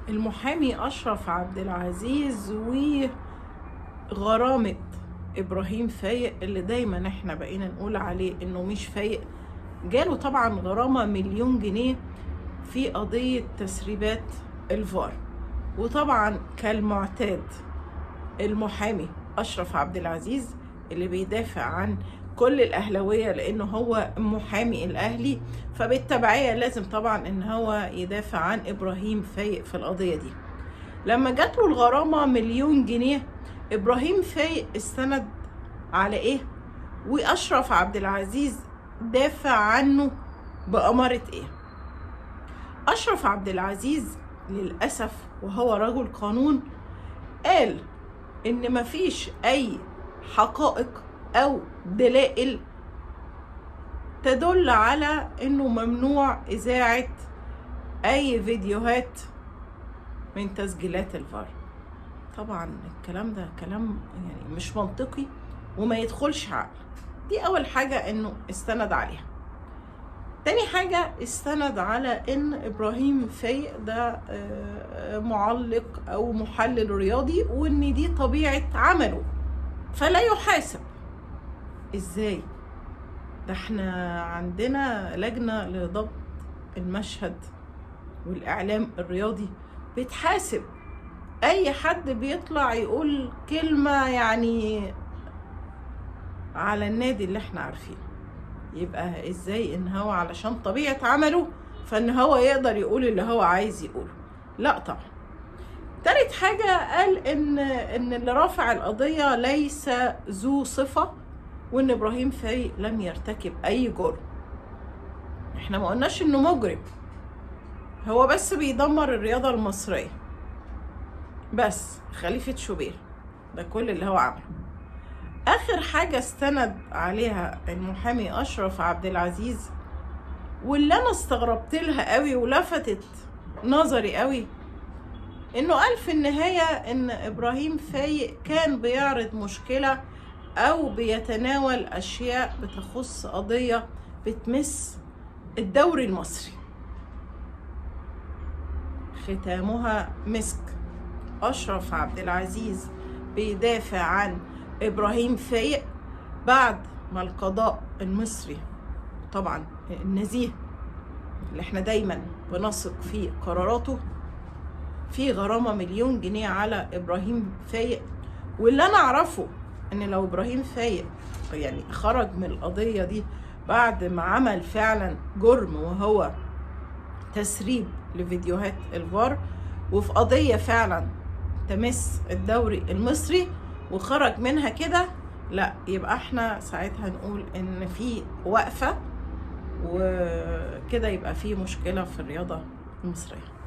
المحامي أشرف عبد العزيز وغرامة إبراهيم فايق اللي دايما احنا بقينا نقول عليه إنه مش فايق، جاله طبعا غرامة 1,000,000 جنيه في قضية تسريبات الفار. وطبعا كالمعتاد المحامي أشرف عبد العزيز اللي بيدافع عن كل الأهلاوية لأنه هو محامي الأهلي، فبالتبعية لازم طبعا إن هو يدافع عن إبراهيم فايق في القضية دي. لما جات له الغرامة 1,000,000 جنيه، إبراهيم فايق استند على إيه؟ وأشرف عبد العزيز دافع عنه بأمارة إيه؟ أشرف عبد العزيز للأسف وهو رجل قانون قال إن مفيش أي حقائق أو دلائل تدل على إنه ممنوع إذاعة أي فيديوهات من تسجيلات الفار. طبعا الكلام ده كلام يعني مش منطقي وما يدخلش عقل. دي أول حاجة إنه استند عليها. تاني حاجة استند على إن إبراهيم فايق ده معلق أو محلل رياضي، وإن دي طبيعة عمله فلا يحاسب. إزاي؟ ده احنا عندنا لجنة لضبط المشهد والإعلام الرياضي بتحاسب أي حد بيطلع يقول كلمة يعني على النادي اللي احنا عارفينه. يبقى ازاي ان هو علشان طبيعة عمله فان هو يقدر يقول اللي هو عايز يقوله؟ لا طبعا. تالت حاجة قال ان اللي رافع القضية ليس ذو صفة، وان ابراهيم فايق لم يرتكب اي جرم. احنا ما قلناش انه مجرم، هو بس بيدمر الرياضة المصرية بس، خليفة شوبير ده كل اللي هو عمله. اخر حاجة استند عليها المحامي اشرف عبد العزيز، واللي انا استغربت لها قوي ولفتت نظري قوي، انه قال في النهاية ان ابراهيم فايق كان بيعرض مشكلة او بيتناول اشياء بتخص قضية بتمس الدوري المصري. ختامها مسك، اشرف عبد العزيز بيدافع عن ابراهيم فايق بعد ما القضاء المصري طبعا النزيه اللي احنا دايما بنثق في قراراته في غرامة 1,000,000 جنيه على ابراهيم فايق. واللي انا اعرفه ان لو ابراهيم فايق يعني خرج من القضية دي بعد ما عمل فعلا جرم وهو تسريب لفيديوهات الفار، وفي قضية فعلا تمس الدوري المصري وخرج منها كده، لا يبقى احنا ساعتها نقول ان في وقفة وكده، يبقى في مشكلة في الرياضة المصرية.